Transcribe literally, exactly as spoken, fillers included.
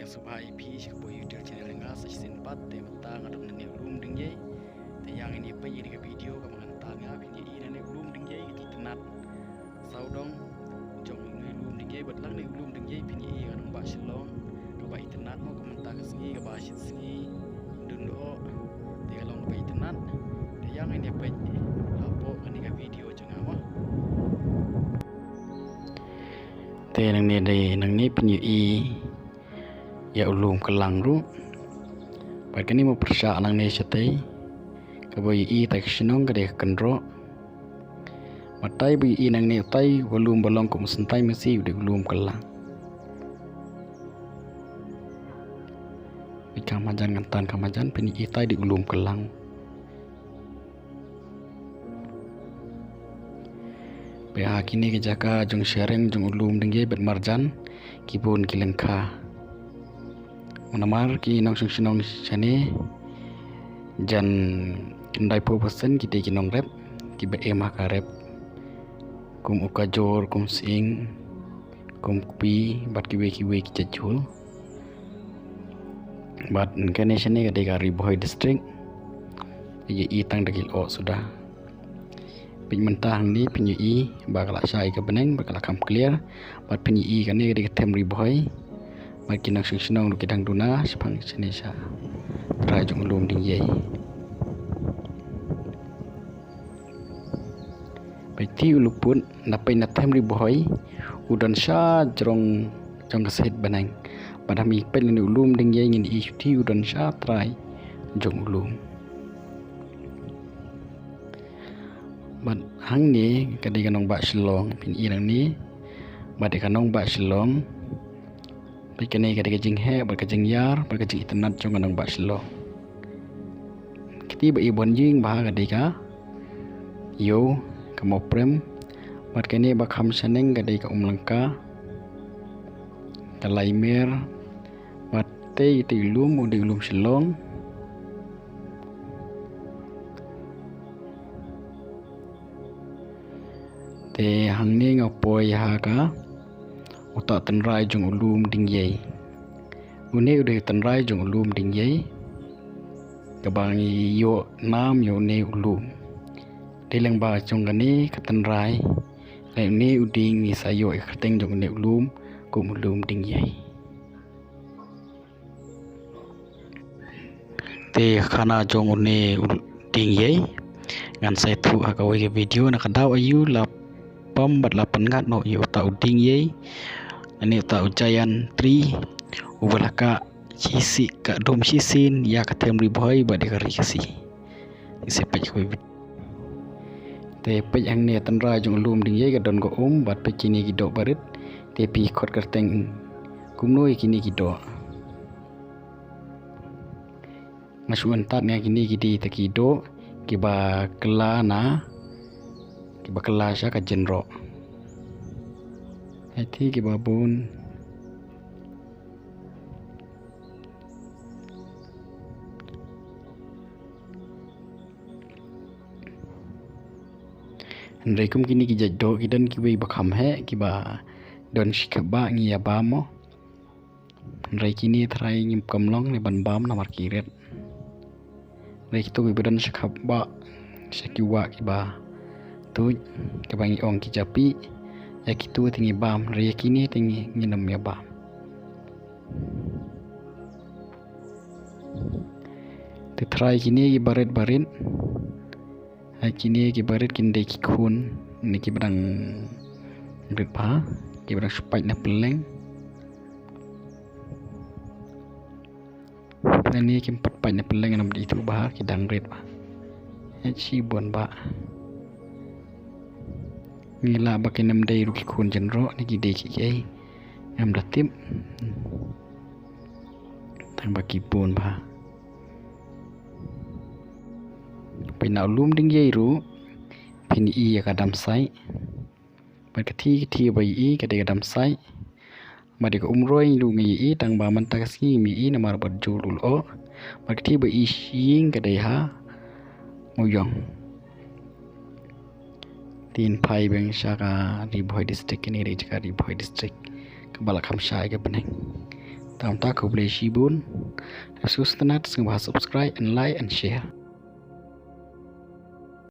Sngewbha ïa phi sha kaba ïa u YouTube channel nga sa shisien pat. Te mynta nga don nangne u lum Diengïei. Te ïa ngin ïa peit ïa ka video kaba ngan tang ïa phin ïa i nangne u lum Diengïei ka jingtynnat. Sawdong jong u lum Diengïei bad lang ne u lum Diengïei phin ïa i ka nongbah Shillong kaba itynnat mo ka mynta ka sngi kaba shit sngi dun doh. Te ka long kaba itynnat. Te ïa ngin ïa peit hapoh kane ka video jong nga mo. Te nangne dei nangne phin ïa i ïa u lum Kyllang ruh. Bad kane mo pyrshah nangne shatei kaba ïa i tai ka shnong ka dei ka Kynroh. Bad tai ba ïa i nangne utai u lum ba long kum u syntai masi u dei u lum Kyllang. Bad ka majan ngan tan ka majan phin ïa i tai dei u lum Kyllang. Bad ha kine ki jaka jong shareng jong u lum Diengïei bad marjan ki bun ki lyngkha. Namar ki nongshong shnong shane jan khyndai phew percent ki dei ki nongrep kiba im ha ka rep. Kum u kajor, kum sying, kum kpi bad kiwei kiwei ki jait jhur. Bad kane shane ka dei ka Ri Bhoi district. Ïa i tang da ki lyoh suda. Peit mynta hangne phin ïa i ba ka la shai ka bneng ba ka la kham clear. Bad phin ïa i kane ka dei ka them Ri Bhoi. Bad ki nongshong shnong ruh ki dang duna shaphang shane sha trai jong u lum Diengïei. Peit ti u luput na peit na them Ri Bhoi u don sha jrong jong ka shet bneng. Bad ha mi peit lane u lum Diengïei ngin i ti u don sha trai jong u lum. Bad hangne ka dei ka nongbah Shillong phin i nangne. Bad dei ka nongbah Shillong. Bad kane ka dei ka jingheh bad ka jingïar bad ka jingitynnat jong ka nongbah Shillong. Kti ba i bon jing ba ka dei ka ïew ka Mawprem. Bad kane ba kham shaneng ka dei ka Umlangka, ka Laimer. Bad te te lum u dei lum Shillong. Te hangne nga poi ha ka uta tynrai jong u lum Diengïei. Une u dei tynrai jong u lum Diengïei. Kaba ngi ïoh nam ïa une u lum. Te leng ba jong kane ka tynrai leng une u ding ngi sa ïoh ïa ka kyrteng jong une u lum kum u lum Diengïei. Te khana jong une u Diengïei ngan sa ïathuh ha kawei ka video na ka daw aïu la pom bad la pynngat noh ïa uta u Diengïei. Ani uta u giant tree uba la ka shisien ka dum shisien ïa ka them Ri Bhoi bad ïa ka ri Khasi. Ngi sa peit kawei video. Te peit hangne tynrai jong u lum Diengïei ka don ka um bad peit kine ki doh barit. Te phi khot kyrteng kumno ïa kine ki doh. Nga shu ïathuh ïa kine ki dei ta ki doh kiba kylla na kiba kylla sha ka jynroh. Hei ti kiba bun. Hynrei kum kine ki jait doh ki don kiwei ba kham heh kiba don shi khapbah ngi ïa bam mo. Hynrei kine trai ngim kam long ne ban bam namar ki rit. Hynrei kito kiba don shi khapbah sha ki wah kiba tuid kiba ngi ong ki japi. Ïa kito te ngi bam hynrei ïa kine te ngi ngin ym ïa bam. Te trai kine ki barit barit. Hai kine ki barit kin dei ki khun ne kiba dang rit bha kiba dang shu pait na pylleng. Ani kim pat pait na pylleng nam dei tu bha ki dang rit bha. Hai chi bon bha. Ngi lah ba kin ym dei ruh ki khun jynroh ne ki dei ki ei. Ngam da tip. Tang ba ki bun bha. Pynah lum Diengïei ruh phin ïa ka dam sai. Bad ka thi ka thi ba ïa ka dei ka dam sai. Bad ka umroi ruh ngi ïa tang ba mynta ka sngi ngi ïa namar bad jul ul o. Bad ka thi ba ïa shing ka dei ha Mawïong. Tin phai beng sha ka Ri Bhoi district kine ri ka Ri Bhoi district. Ka ba la kham shai ka bneng. Te mynta khublei shibun. Te sngewbha subscribe and like and share.